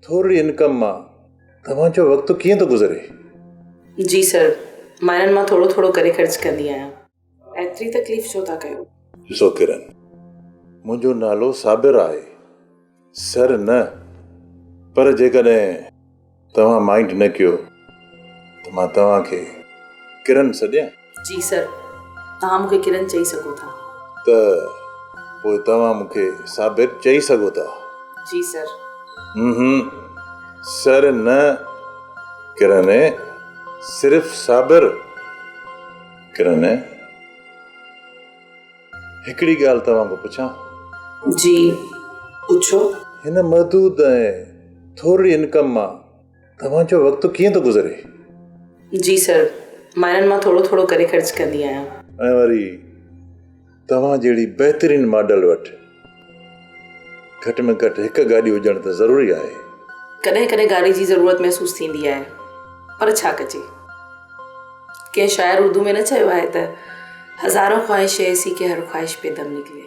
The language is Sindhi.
ٿورڙي انڪم مان توهان جو وقت ڪيئن ٿو گذري؟ جي سر، مهينن مان ٿورو ٿورو ڪري خرچ ڪندي آهيان. ايتري تڪليف ڇو ٿا ڪيو؟ ڏسو ڪرن، منهنجو نالو صابر آهي، سر نه، پر جيڪڏهن توهان مائنڊ نه ڪيو ته مان توهان کي ڪرن سڏيان؟ جي سر، توهان مون کي ڪرن چئي سگهو ٿا. ته پوء توهان مون کي صابر چئي سگهو ٿا. جي سر. اونهون، سر نه ڪرن، صرف صابر. ڪرن، هڪڙي ڳالهه توهان کان پڇان؟ جي، پڇو. هن محدود ۽ ٿورڙي انڪم مان توهان جو وقت ڪيئن ٿو گذري؟ جي سر، مهينن مان ٿورو ٿورو ڪري خرچ ڪندي آهيان. ۽ وري توهان جهڙي بهترين ماڊل وٽ گهٽ ۾ گهٽ هڪ گاڏي هجڻ ته ضروري آهي. ڪڏهن ڪڏهن گاڏي جي ضرورت محسوس ٿيندي آهي، پر ڇا ڪجي؟ ڪنهن شاعر اردو ۾ نه چيو آهي ته هزارون خواهش ايسي ڪي هر خواهش پي دم نڪلي.